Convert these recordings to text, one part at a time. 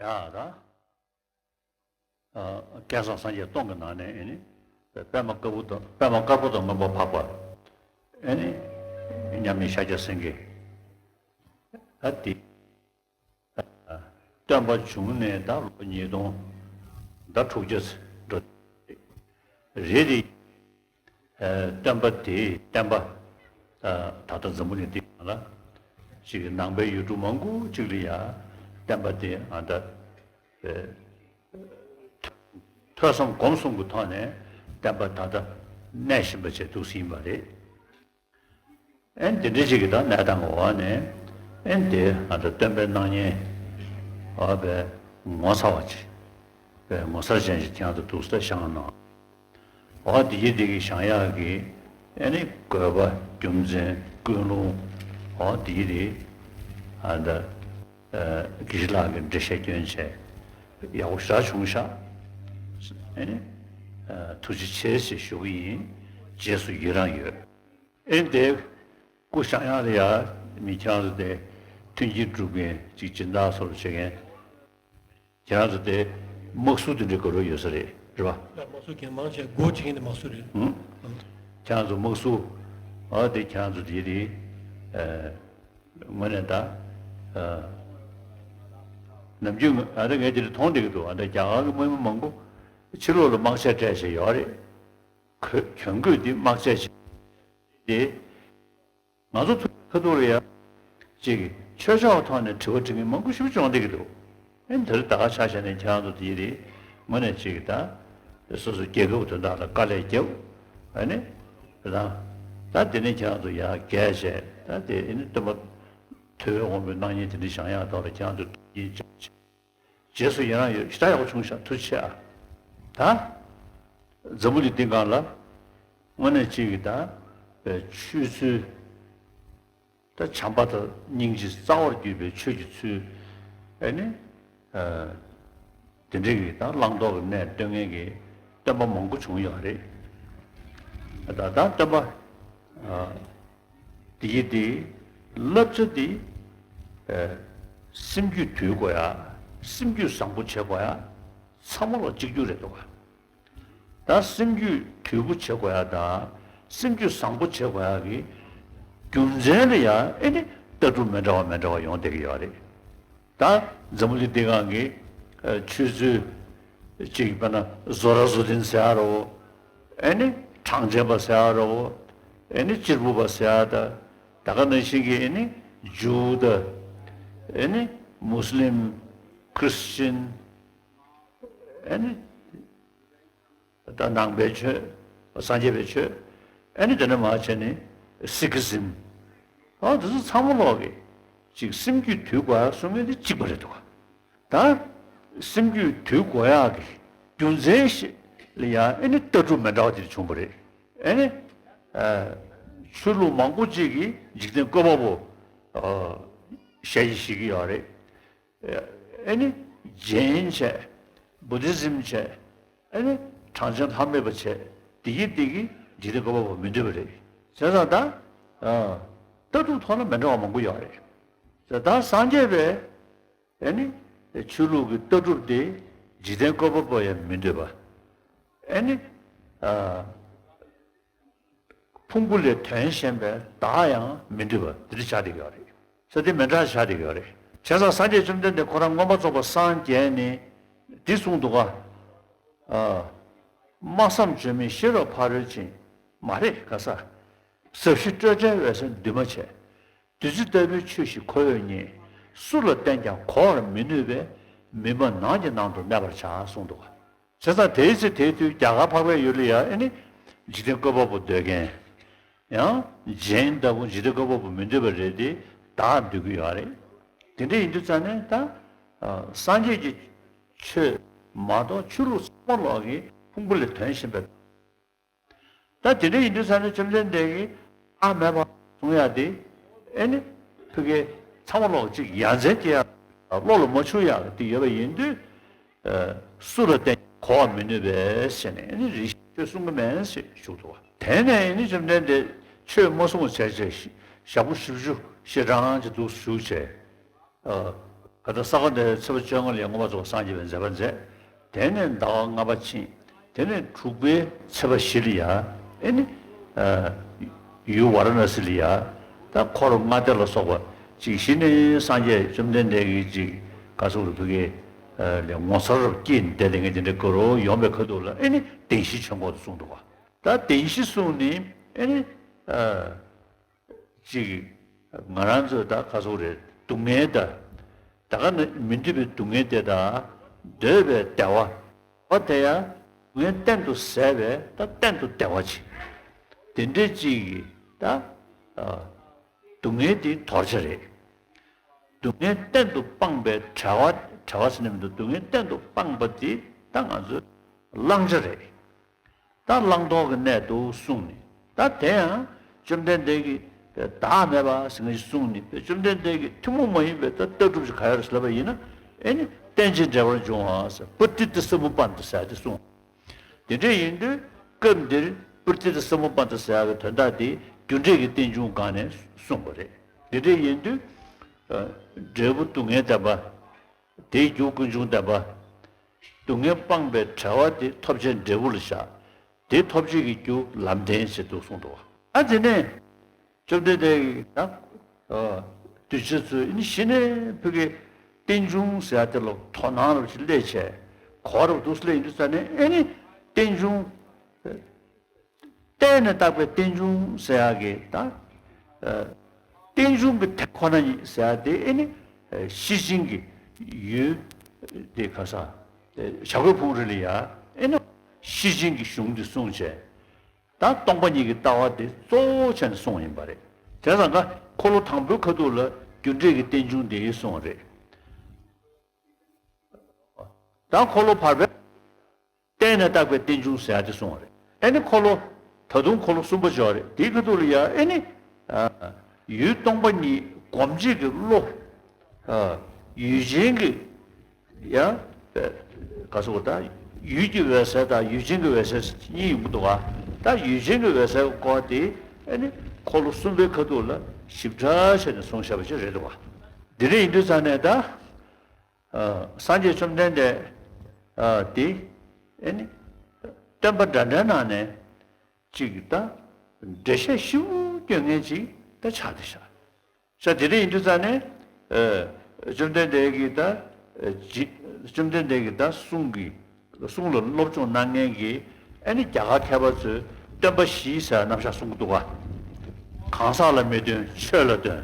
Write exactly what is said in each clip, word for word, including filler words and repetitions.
ད་ཨ་སྐལ་བཟང་སངས་རྒྱས་སྟོང་གི་ནང་ནས་ཨེ་ནི་པདྨ་དཀར་པོ་དང་པདྨ་དཀར་པོ་དང་མངོན་པར་འཕགས་པ་ཨེ་ནི་མཉམ་མེད་ཤཱཀྱ་སེང་གེ་ཨ་དེ། སྟོན་པ་བྱུང་ནས་ད་ལོ་ཉིས་སྟོང་ད་དྲུག་བརྒྱ་འགྲོ་རེད་དེ། སྟོན་པ་དེའི་བསྟན་པ་ད་ལྟ་འཛམ་བུ་གླིང་འདི་ལ་ཅིག་ནང་པའི་ཡུལ་གྲུ་མང་པོ་ཅིག་ལ་ཡ་བསྟན་པ་དེ་ཨ་ད་ཐོས་བསམ་སྒོམ་གསུམ་གྱི་ཐོག་ནས་བསྟན་པ་ད་ལྟ་གནས་བཞིན་པ་བྱས་འདུག་ཟིན་པ་རེད། ཨེ་དེ་འདྲ་ཅིག་གི་ད་གནས་སྟངས་འོག་ནས་ཨེ་དེ་ང་ཚོ་སྟོན་པའི་སྣང་བརྙན་འོ་བའི་ངོ་མཚར་བ་ཅིག་བའི་ངོ་མཚར་ཅན་ཞིག་ཁྱེད་རང་ཚོ་འདུག་ས་བཞག་གནང་། འོ་དེ་ཡི་དེ་གི་བཞག་ཡག་གི་ཨེ་ནི་དགོས་པ་རྒྱུ་མཚན་ཀུན་སློང་འོ་དེ་ཡི་དེ་ཨ་ད་དགེ་བཤེས་ལགས་ཀྱི་འགྲེལ་བཤད་སྐྱོན་བྱས་ཡག་པོ་ཞེ་དྲག་བྱུང་ཤག་ཨེ་ནི་ཐུགས་རྗེ་ཆེ་ཞེས་ཞུ་གི་ཡིན། རྗེས་སུ་ཡི་རང་ཡོད། ཨེ་དེ་སྐུ་བཞེངས་ཡག་ལ་ཡ་མི་ཁྱེད་རང་ཚོ་དེ་མཐུན་རྐྱེན་སྒྲུབ་མཁན་ཅིག་སྦྱིན་བདག་སོགས་བྱེད་མཁན་ཁྱེད་རང་ཚོ་དེ་དམག་ཟུར་དེ་འདྲའི་དགོས་རོགས་ཡོད་ས་རེད། རེད་པ། དམག་ཟུར་གྱི་མང་ཆེ་སྒོ་བྱེད་མཁན་དེ་དམག་ཟུར་རེད། ཧུམ། ཁྱེད་རང་ཚོ་དམག་ཟུར་ཨ་དེ་ཁྱེད་རང་ཚོ་དེ་རེད། དངོས་གནས་ད་ནམ་རྒྱུན་ཨ་ད་ངས་དེ་འདྲ་མཐོང་བསྡད་ཀྱི་འདུག་ཨ་ད་རྒྱ་གར་གྱི་དམག་མི་མང་པོ་ཕྱི་ལོགས་ལ་དམག་ཆས་སྤྲས་བྱས་ཡོད་རེད། གྱོན་གོས་འདི་དམག་ཆས་བྱས་ཏེ། ང་ཚོ་ཐུག་ཁ་ཐུག་ལ་ཡ། ཅིག་ཆོས་ཕྱོགས་ཐོག་ནས་དྲི་བ་དྲི་མཁན་མང་པོ་ཞིག་བྱུང་བསྡད་ཀྱི་འདུག་ཨེ་འདིར་ད་ག་ཆ་བཞག་ནས་ཁྱེད་རང་ཚོ་དེ་རེད། དངོས་གནས་ཅིག་ད་སོ་སོ་རྒྱལ་ཁབ་དོན་དག་ལ་དཀའ་ལས་བརྒྱབ། ཨ་ནི་ད་ད་དེ་ནས་ཁྱེད་རང་ཚོ་ཡ་རྒྱལ་བྱས་ད་དེ་ཨེ་ནི་སྟོན་པ་ཐོས་པའི་དབང་པོའི་སྣང་བརྙན་དེ་འདྲ་བཞེངས་ཡག་ཐོག་ལ་ཁྱེད་རང་ཚོ་ཐུགས་རྗེ་ཆེ། རྗེས་སུ་ཡི་རང་ཡོད། ཞེ་དྲག་ཡག་པོ་བྱུང་ཤག་ཐུགས་རྗེ་ཆེ་ཨ། ད་འཛམ་བུ་གླིང་འདི་སྒང་ལ་དངོས་གནས་ཅིག་གི་ད་ཆོས་ཚུལ་ད་བྱམས་པ་དང་སྙིང་རྗེ་རྩ་བར་གྱུར་པའི་ཆོས་ཀྱི་ཚུལ་ཨེ་ནི་དེ་འདྲའི་གི་ད་བླང་དོར་གྱི་གནས་སྟོན་མཁན་གྱི་སྟོན་པ་མང་པོ་བྱུང་ཡོད་རེད། ད་ད་སྟོན་པ་དེ་ཡི་དེ་བསླབ་བྱ་དེ་སེམས་རྒྱུད་དུལ་དགོས་ཡ། སེམས་རྒྱུད་བཟང་པོ་བྱེད་དགོས་ཡ། ཚང་མ་ལ་གཅིག་གྱུར་རེད་འདུག་ག་ད་སེམས་རྒྱུད་དུལ་པོ་བྱེད་དགོས་ཡ་དང་སེམས་རྒྱུད་བཟང་པོ་བྱེད་དགོས་ཡ་གི་རྒྱུ་མཚན་ལ་ཡ་ཨེ་ནི་ལྟ་གྲུབ་མི་འདྲ་བ་མི་འདྲ་བ་ཡོང་བསྡད་ཀྱི་ཡོད་རེད། ད་འཛམ་བུ་གླིང་འདི་སྒང་གི་ཆོས་ཚུལ་གཅིག་དཔེར་ན་བཟོ་ར་བཟོ་ལྡན་ཟེར་ཡ་རོ། ཨེ་ནི་གྲངས་ཅན་པ་ཟེར་ཡ་རོ། ཨེ་ནི་གཅེར་བུ་པ་ཟེར་ཡ་ད། ད་ག་ནང་བཞིན་གྱི་ཨེ་ནི་ཇུའུ་ད། ཨེ་ནི་མུ་སི་ལིམ། ཁྲི་སི་ཅན། ཨེ་ནི། ད་ནང་པའི་ཆོས། སངས་རྒྱས་པའི་ཆོས། ཨེ་ནི་དེ་ནས་མར་བྱས་ནས་སི་ཁི་ཟིམ། ཨ་དེ་ཚོ་ཚང་མ་ལོག་གི་ཅིག་སེམས་རྒྱུད་དུལ་དགོས་ཡ་གསུང་མཁན་དེ་གཅིག་པ་རེད་འདུག་ག་ད་སེམས་རྒྱུད་དུལ་དགོས་ཡ་གི་རྒྱུ་མཚན་ཞིག་ལ་ཡ་ཨེ་ནི་ལྟ་གྲུབ་མི་འདྲ་བ་དེ་བྱུང་བ་རེད། ཨེ་ནི་ཆོས་ལུགས་མང་པོ་ཅིག་གིས་འཇིག་རྟེན་བཀོད་པ་པོ་ཞལ་གྱིས་བཞེས་ཀྱི་ཡོད་རེད། ཨེ་ནི་ཇེན་བྱས། བུ་དྷི་ཟིམ་བྱས། ཨེ་ནི་གྲངས་ཅན་ལྷ་མེད་པ་བྱས། དེ་གི་དེ་གི་འཇིག་རྟེན་བཀོད་པ་པོ་མི་འདོད་པ་རེད། བྱས་ཙང་ད་ལྟ་གྲུབ་ཐོག་ལ་མི་འདྲ་བ་མང་པོ་ཡོད་རེད། བྱས་ཙང་ད་སངས་རྒྱས་པས་ཨེ་ནི་ཆོས་ལུགས་ཀྱི་ལྟ་གྲུབ་དེ་འཇིག་རྟེན་བཀོད་པ་པོ་ཡང་མི་འདོད་པ། ཨེ་ནི། ཕུང་པོ་ལས་དོན་གཞན་པའི་བདག་ཡང་མི་འདོད་པ་འདི་འདྲ་ཆགས་བསྡད་ཡོད་རེད། ས་དེ་མི་འདྲ་ཆགས་བསྡད་ཡོད་རེད། བྱས་ཙང་སངས་རྒྱས་བཅོམ་ལྡན་འདས་ཁོ་རང་མངོན་པར་རྫོགས་པར་སངས་རྒྱས་ནས་འདི་གསུངས་འདུག་ག་སྨྲ་བསམ་བརྗོད་མེད་ཤེས་རབ་ཕ་རོལ་ཕྱིན། མ་རེད་ག་ས། ཟབ་ཞི་སྤྲོས་བྲལ་འོད་གསལ་འདུས་མ་བྱས། བདུད་རྩི་ལྟ་བུའི་ཆོས་ཤིག་ཁོ་བོས་རྙེད། སུ་ལ་བསྟན་ཀྱང་གོ་བར་མི་ནུས་པས། མུན་པ་ནགས་ཀྱི་ནང་དུ་གནས་པར་བྱ་གསུངས་འདུག་ག་བྱས་ཙང་དེའི་ཚེ་དེའི་དུས་རྒྱ་གར་འཕགས་པའི་ཡུལ་ལ་ཡང་ཨེ་ནི་འཇིག་རྟེན་བཀོད་པ་པོ་འདོད་མཁན། ཡང་ཇེན་ལྟ་བུ་འཇིག་རྟེན་བཀོད་པ་པོ་མི་འདོད་པ་རེད་དེ་བདག་འདོད་ཀྱི་ཡོད་རེད། དེ་འདྲ་ཡིན་དུས་ཙང་ནས་ད་སངས་རྒྱས་ཀྱི་ཆོས་མ་གཏོགས་ཆོས་ལུགས་ཚང་མ་ལོག་གི་ཕུང་པོ་ལས་དོན་གཞན་པའི། ད་དེ་འདྲ་ཡིན་དུས་ཙང་ནས་བཅོམ་ལྡན་འདས་ཀྱིས་ཨ་མས་པ་གསུང་ཡ་དེ་ཨེ་ནི་ཕ་གི་ཚང་མ་ལོག་ཅིག་ཡ་མཚན་སྐྱེ་ཡ་བློ་ལ་མ་ཆུད་ཡ་དེ་ཡོད་པ་ཡིན་དུས། སུ་ལ་བརྟེན་གོ་བར་མི་ནུས་པས་ཟེར་ནས་ཨེ་ནི་རིགས་ཤེས་ཆོས་གསུང་གི་མེད་ཟེར་ཞུ་འདུག་བ། དེ་ནས་ཨེ་ནི་བཅོམ་ལྡན་འདས་ཆོས་མ་གསུང་བ་བྱས་བྱས་ཞག་པོ་བཞི་བཅུ་ཞེ་གྲངས་ཅིག་འདུག་བཞུགས་བྱས། ད་ལྟ་ས་ག་ཟླ་བའི་ཚེས་པ་བཅོ་ལྔ་ལ་ཡང་མངོན་པར་རྫོགས་པར་སངས་རྒྱས་པའི་མཛད་པ་མཛད། དེ་ནས་ཟླ་བ་ལྔ་པ་ཕྱིན། དེ་ནས་དྲུག་པའི་ཚེས་པ་བཞི་ལ་ཡང་ཨེ་ནི། ཨ། ཡུལ་ཝཱ་ར་ཎ་སི་ལ་ཡང་ད་འཁོར་ལྔ་སྡེ་ལ་སོགས་པ་ཅིག་གཞི་ནས་སངས་རྒྱས་བཅོམ་ལྡན་འདས་ཀྱི་ཅིག་ག་ཟེར་དགོས་རེད། ཕ་གི་ལ་ངོ་མཚར་སྐྱེས་བསྡད་དེ་ངས་དེ་འདྲ་དགའ་རབ་ཡོང་བའི་ཁ་ཐུག་ལ་ཨེ་ནི་བདེན་བཞི་ཆོས་འཁོར་དུ་གསུངས་འདུག་པ། ད་བདེན་བཞི་གསུངས་ནས་ཨེ་ནི། ཨ། ཅིག་ང་རང་ཚོས་ད་ག་ཟེར་དགོས་རེད། སྡུག་བསྔལ་དང་། ད་ག་ནི་མི་འདོད་པའི་སྡུག་བསྔལ་དེ་དང་། འདོད་པའི་བདེ་བ། བ་དེ་ཡང་སྡུག་བསྔལ་གཏན་དུ་ཟད་པའི་ད་གཏན་དུ་བདེ་བ་ཅིག་དེ་འདྲའི་ཅིག་གི་ད། ཨ། སྡུག་བསྔལ་དེ་དོར་བྱ་རེད། སྡུག་བསྔལ་གཏན་དུ་སྤངས་པའི་བྲལ་བ། བྲལ་བ་ཟེར་ནས་མི་འདུག་སྡུག་བསྔལ་གཏན་དུ་སྤངས་པ་དེ་ད་ང་ཚོས་བླང་བྱ་རེད། ད་བླང་དོར་གྱི་གནས་འདུག་གསུངས་ནས། ད་དེ་ཡང་བཅོམ་ལྡན་འདས་ཀྱིས་བདག་མེད་པ་ཟེར་མཁན་ཞིག་གསུངས་ནས། བཅོམ་ལྡན་འདས་ཀྱིས་ཐུན་མོང་མ་ཡིན་པའི་ད་ལྟ་གྲུབ་ཅིག་ག་ཡོད་རེད་ཟེར་ལབ་པ་ཡིན་ན། ཨེ་ནི་རྟེན་ཅིང་འབྲེལ་བར་འབྱུང་བ་ཟེར། པྲ་ཏི་ཏི་སམྦུ་པནྟ་ཟེར་ཡ་དེ་གསུངས། དེ་འདྲ་ཡིན་དུས་སྐབས་འདིར་པྲ་ཏི་ཏི་སམྦུ་པནྟ་ཟེར་ཡ་གི་དོན་དག་དེ་རྒྱུ་འབྲས་ཀྱི་རྟེན་འབྱུང་སྒང་ནས་གསུངས་པ་རེད། དེ་འདྲ་ཡིན་དུས། ཨ། འབྲས་བུ་སྡུག་བསྔལ་བདེན་པ། དེའི་རྒྱུ་ཀུན་འབྱུང་བདེན་པ། སྡུག་བསྔལ་སྤངས་པའི་བྲལ་བ་དེ་ཐོབ་བྱའི་འབྲས་བུ་ལ་བཞག་དེ་ཐོབ་བྱེད་ཀྱི་རྒྱུ་ལམ་བདེན་ཞེས་འདུག་གསུངས་འདུག་ཨ། དེ་ནས་བཅོམ་ལྡན་འདས་ཀྱིས་ད། ཨ། གདུལ་བྱ་ཚོས་ཨེ་ནི་གཞི་ནས་ཕ་གི་རྟེན་འབྱུང་ཟེར་ཡ་དེ་ལ་དོ་སྣང་རབ་ཅིག་སླེབས་བྱས། གོ་རབ་འདུག་སླེབས་ཡིན་དུས་ཙ་ནས་ཨེ་ནི་རྟེན་འབྱུང་། བརྟེན་ནས་བཏགས་པའི་རྟེན་འབྱུང་ཟེར་ཡག་གི་ད། ཨ། རྟེན་འབྱུང་གི་དེ་ཁོ་ན་ཉིད་ཟེར་ཡག་དེ་ཨེ་ནི། ཨ། ཤེར་ཕྱིན་གྱི་ཡུལ་དེ་ག་ས། ཨ། བྱ་རྒོད་ཕུང་རི་ལ་ཡ་ཨེ་ནི་ཤེར་ཕྱིན་གྱི་གཞུང་དེ་གསུངས་བྱས། ད་སྟོང་པ་ཉིད་ཀྱི་ལྟ་བ་དེ་གཙོ་བོ་བྱས་ནས་གསུངས་ཡིན་པ་རེད། དེ་ཙང་ཀ་འཁོར་ལོ་དང་པོའི་ཁ་ཐུག་ལ་རྒྱུ་འབྲས་ཀྱི་རྟེན་འབྱུང་དེ་གསུངས་པ་རེད། ད་འཁོར་ལོ་བར་པའི། བརྟེན་ནས་བཏགས་པའི་རྟེན་འབྱུང་ཟེར་ཡ་དེ་གསུངས་པ་རེད། ཨེ་ནི་འཁོར་ལོ། ད་དུང་འཁོར་ལོ་གསུམ་པ་ཅིག་ཡོད་རེད། དེའི་ཁ་ཐུག་ལ་ཡ་ཨེ་ནི། ཨ། ཡུལ་སྟོང་པ་ཉིད་སྒོམ་བྱེད་ཀྱི་བློ། ཨ། ཡུལ་ཅན་གྱི། ཡ། ག་ཟེར་དགོས། ད་ཡུལ་གྱི་འོད་གསལ་དང་ཡུལ་ཅན་གྱི་འོད་གསལ་གཉིས་ཡོང་གི་འདུག་ག་ད་ཡུལ་ཅན་གྱི་འོད་གསལ་གྱི་སྐོར་དེ་ཨེ་ནི་འཁོར་ལོ་གསུམ་པའི་ཁ་ཐུག་ལ་ཞིབ་ཕྲ་བྱས་ནས་གསུངས་བཞག་པ་ཅིག་རེད་འདུག་ག་འདི་འདྲ་ཡིན་དུས་ཙ་ནས་ད། ཨ། སངས་རྒྱས་བཅོམ་ལྡན་འདས། ཨ། དེ་ཨེ་ནི་སྟོན་པ་འདྲ་འདྲའི་ནང་ནས་གཅིག་ད་འགྲེལ་བཤད་ཞིབ་པོ་སྐྱོན་མཁན་ཅིག་ད་ཆགས་བསྡད་ཤག་ས་དེ་འདྲ་ཡིན་དུས་ཙ་ནས། ཨ། བཅོམ་ལྡན་འདས་ཀྱི་ད། ཨ། ཇི། བཅོམ་ལྡན་འདས་ཀྱི་ད་གསུང་གི། གསུང་ལ་སློབ་སྦྱོང་གནང་མཁན་གྱི་ཨེ་ནི་རྒྱ་གར་མཁས་པ་ཚོས་སྟོན་པ་བཞི་ཟེར་རྣམ་གཞག་གསུང་གི་འདུག་ག་གང་ཟག་ལ་མི་སྟོན། ཆོས་ལ་སྟོན།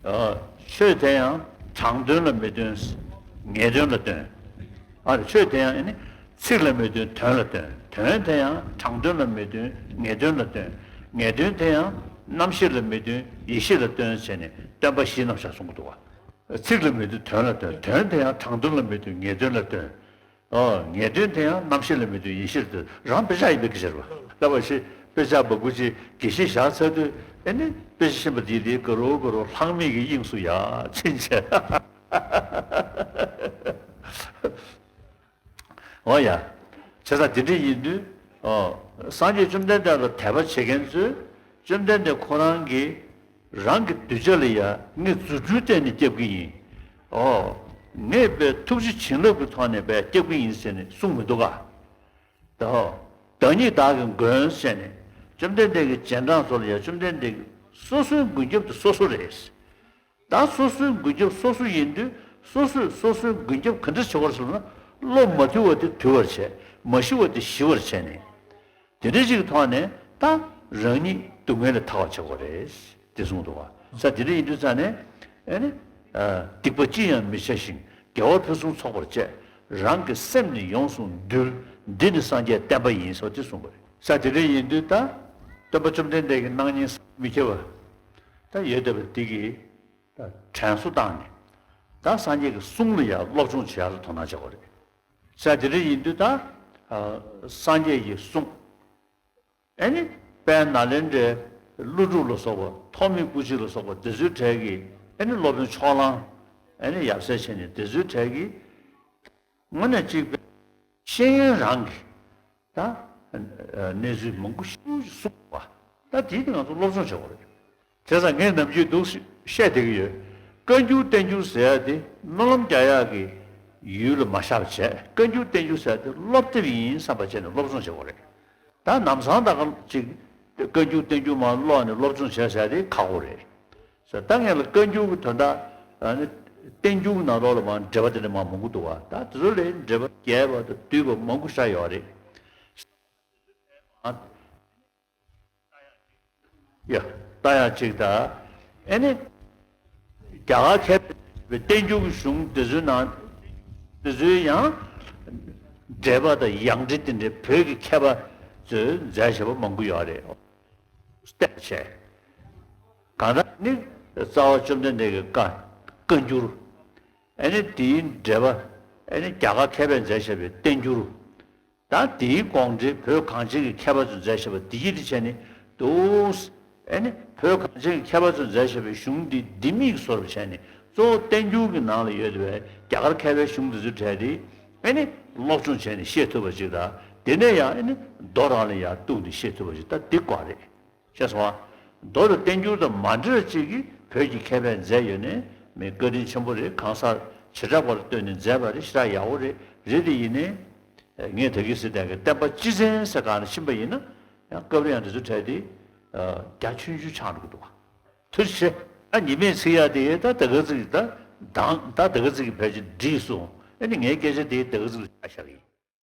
ཨ། ཆོས་དེ་ཡང་དྲང་དོན་ལ་མི་སྟོན། ངེས་དོན་ལ་སྟོན། ཨ་ནི་ཆོས་དེ་ཡང་ཨེ་ནི་ཚིག་ལ་མི་སྟོན། དོན་ལ་སྟོན། དོན་དེ་ཡང་དྲང་དོན་ལ་མི་སྟོན། ངེས་དོན་ལ་སྟོན། ངེས་དོན་དེ་ཡང་རྣམ་ཤེས་ལ་མི་སྟོན། ཡེ་ཤེས་ལ་སྟོན་བྱས་ནས་སྟོན་པ་བཞིའི་རྣམ་གཞག་གསུང་གི་འདུག་ག་ཚིག་ལ་མི་སྟོན། དོན་ལ་སྟོན། དོན་དེ་ཡང་དྲང་དོན་ལ་མི་སྟོན། ངེས་དོན་ལ་སྟོན། ཨོ། ངེས་དོན་དེ་ཡང་རྣམ་ཤེས་ལ་མི་སྟོན། ཡེ་ཤེས་ལ་སྟོན། རང་དཔེ་ཆ་ཡིན་པའི་སྐད་ཆ་རེད་པ། ལྟ་བ་ཞིག་དཔེ་ཆ་འབག་པོ་ཅིག་དགེ་བཤེས་བཞག་ཚར་དུས་ཨེ་ནི་དཔེ་ཆ་ཤེས་པ་དེ་དེ་དགའ་རབ་དགའ་རབ་ལྷག་མེད་ཀྱི་དབྱིངས་སུ་ཡར་ཕྱིན་བྱས། འོ་ཡ། བྱས་ཙང་དེ་འདྲ་ཡིན་དུས། ཨོ། སངས་རྒྱས་བཅོམ་ལྡན་འདས་ལ་དད་པ་བྱེད་མཁན་ཚོས་བཅོམ་ལྡན་འདས་ཁོ་རང་གིས་རང་གི་གདུལ་བྱ་ལ་ཡ་ངས་རྫུ་འཕྲུལ་བསྟན་ནས་སྐྱབས་ཀྱི་ཡིན། ཨོ། ངས་པའི་ཐུགས་རྗེ་བྱིན་རླབས་ཀྱི་ཐོག་ནས་པའི་སྐྱབས་ཀྱི་ཡིན་ཟེར་ནས་གསུངས་མི་འདུག་ག་ད། བདག་ཉིད་བདག་གི་མགོན་ཟེར་ནས་བཅོམ་ལྡན་འདས་ཀྱི་རྗེས་འབྲང་ཚོ་ལ་ཡ་བཅོམ་ལྡན་འདས་ཀྱིས་སོ་སོའི་མགོན་སྐྱབས་དེ་སོ་སོ་རེད། ད་སོ་སོའི་མགོན་སྐྱབས་སོ་སོ་ཡིན་དུས་སོ་སོས་སོ་སོའི་མགོན་སྐྱབས་ག་འདྲ་བྱེད་དགོས་ཟེར་ན། བློ་མ་དུལ་བ་དེ་དུལ་བར་བྱས། མ་ཞི་བ་དེ་ཞི་བར་བྱས་ནས། དེ་འདྲ་ཞིག་གི་ཐོག་ནས་ད་རང་ཉིད་སྡུག་བསྔལ་ལས་ཐར་བར་བྱེད་དགོས་རེད། དེ་གསུངས་འདུག་བ། ས་དེ་འདྲ་ཡིན་དུས་ཙ་ནས་ཨེ་ནི། ཨ། སྡིག་པ་ཅི་ཡང་མི་བྱ་ཞིང་། དགེ་བ་ཕུན་སུམ་ཚོགས་པར་སྤྱད། རང་གི་སེམས་ནི་ཡོངས་སུ་འདུལ། འདི་ནི་སངས་རྒྱས་བསྟན་པ་ཡིན་ཟེར་དེ་གསུངས་པ་རེད། ས་དེ་འདྲ་ཡིན་དུས་ད་སྟོན་པ་བཅོམ་ལྡན་འདས་ཀྱི་སྣང་བརྙན་བསམ་གྱིས་མི་ཁྱབ་པ་ད་ཡོད་བསྡད་པ་འདི་གིས། ད་དྲན་གསོ་བཏང་ནས་ད་སངས་རྒྱས་ཀྱི་གསུང་ལ་ཡང་སློབ་སྦྱོང་བྱེད་ཡག་ལ་དོ་སྣང་བྱེད་དགོས་རེད། ས་དེ་འདྲ་ཡིན་དུས་ད། ཨ། སངས་རྒྱས་ཀྱི་གསུང་། ཨེ་ནི་དཔལ་ནཱ་ལེནྡྲའི་ཀླུ་སྒྲུབ་ལ་སོགས་པ། ཐོགས་མེད་སྐུ་མཆེད་ལ་སོགས་པ་དེ་ཚོའི་གྲས་ཀྱི་ཨེ་ནི་སློབ་དཔོན་ཕྱོགས་གླང་། ཨེ་ནི་ཡབ་སྲས་བྱས་ནས་དེ་ཚོའི་གྲས་ཀྱི་དངོས་གནས་གཅིག་པའི་ཤེས་ཡོན་རང་གི་ད་གནས་ཚུལ་མང་པོ་ཞིག་གསུངས་པ། ད་དེ་དེ་ང་ཚོ་སློབ་སྦྱོང་བྱེད་དགོས་རེད། དེ་ཙང་ངས་ནམ་རྒྱུན་འདུག་བཤད་བསྡད་ཀྱི་ཡོད། བཀའ་འགྱུར་བསྟན་འགྱུར་ཟེར་ཡ་དེ་སྨོན་ལམ་རྒྱག་ཡག་གི་ཡུལ་ལ་མ་བཞག་པ་བྱས། བཀའ་འགྱུར་བསྟན་འགྱུར་ཟེར་ཡ་དེ་སློབ་དེབ་ཡིན་བསམ་པ་བྱས་ནས་སློབ་སྦྱོང་བྱེད་དགོས་རེད། ད་ལམ་སང་ད་ག་ཅིག་བཀའ་འགྱུར་བསྟན་འགྱུར་མར་ཀློག་ནས་སློབ་སྦྱོང་བྱས་ཟེར་ཡ་དེ་ཁག་པོ་རེད། ད་ངས་ལ་བཀའ་འགྱུར་གྱི་དོན་དག་ཨ་ནི་བསྟན་འགྱུར་གྱི་ནང་ལོགས་ལ་མར་འགྲེལ་པ་དེ་འདྲ་མར་མང་པོ་འདུག་བ། ད་དེ་ཚོ་ལས་འགྲེལ་པ་རྒྱས་པ་དང་བསྡུས་པ་མང་པོ་ཞིག་ཡོད་རེད། ཡ། ལྟ་ཡག་ཅིག་ད། ཨེ་ནི། རྒྱ་གར་མཁས་པའི་བསྟན་འགྱུར་གྱི་གཞུང་དེ་ཚོའི་ནང་། དེ་ཚོའི་ཡང་། འགྲེལ་པ་དང་ཡང་འགྲེལ་དེ་འདྲའི་བོད་ཀྱི་མཁས་པ་ཚོས་མཛད་བཞག་པ་མང་པོ་ཡོད་རེད། བལྟས་བྱས། གང་ལྟར་ནི། རྩ་བ་བཅོམ་ལྡན་འདས་ཀྱི་བཀའ། བཀའ་འགྱུར། ཨེ་ནི་དེའི་འགྲེལ་པ། ཨེ་ནི་རྒྱ་གར་མཁས་པས་མཛད་བཞག་པའི་བསྟན་འགྱུར། ད་དེའི་དགོངས་འགྲེལ་བོད་གངས་ཅན་གྱི་མཁས་པ་ཚོས་མཛད་བཞག་པ་འདི་ཡིད་དུ་བྱས་ནས་འདུག། ཨེ་ནི་བོད་གངས་ཅན་གྱི་མཁས་པ་ཚོས་མཛད་བཞག་པའི་གཞུང་འདི་ལྡེ་མིག་བཟོ་འདྲ་བྱས་ནས་གཙོ་བོ་བསྟན་འགྱུར་གྱི་ནང་ལ་ཡོད་པའི་རྒྱ་གར་མཁས་པའི་གཞུང་འདི་ཚོའི་གྲས་དེ་ཨེ་ནི་སློབ་སྦྱོང་བྱས་ནས་ཤེས་ཐུབ་པ་ཅིག་དང་། དེ་ནས་ཡང་ཨེ་ནི་མདོ་རང་ལ་ཡང་གཏུགས་ནས་ཤེས་ཐུབ་པ་ཅིག་ད་འདི་དགོས་རེད། ཤེས་སོང་ཨ། མདོ་དང་བསྟན་འགྱུར་དང་མ་འདྲ་བ་ཅིག་གིས་བོད་ཀྱི་མཁས་པས་མཛད་ཡོད་ནས་མི་བཀའ་དྲིན་ཆེན་པོ་རེད། གང་ཟག་བྱེ་བྲག་པར་ལྟོས་ནས་མཛད་པ་རེད། ཞེ་དྲག་ཡག་པོ་རེད། རེད་དེ་ཡིན་ནའི། ངས་ད་གིན་ཟེར་དེ་གི་བསྟན་པ་སྤྱི་ཚན་ཟེར་གང་ལ་ཕྱིན་པ་ཡིན་ན། ཡང་སྐབས་རེ་ཡང་དེ་ཚོ་གྲས་དེ། རྒྱ་ཆུང་ཆུང་ཆགས་འགྲོ་གི་འདུག་ག་ཐུགས་རྗེ་ཆེ། ཨ་ཉི་མས་ཚིག་ཡག་དེ་ད་ད་ག་ཚིག་ད་དང་ད་ད་ག་ཚིག་གི་བེད་སྤྱོད་འགྲིག་སོང་། ཨ་ནི་ངའི་སྐད་ཆ་དེ་ད་ག་ཚིག་ལ་ཆ་བཞག་ཡིན།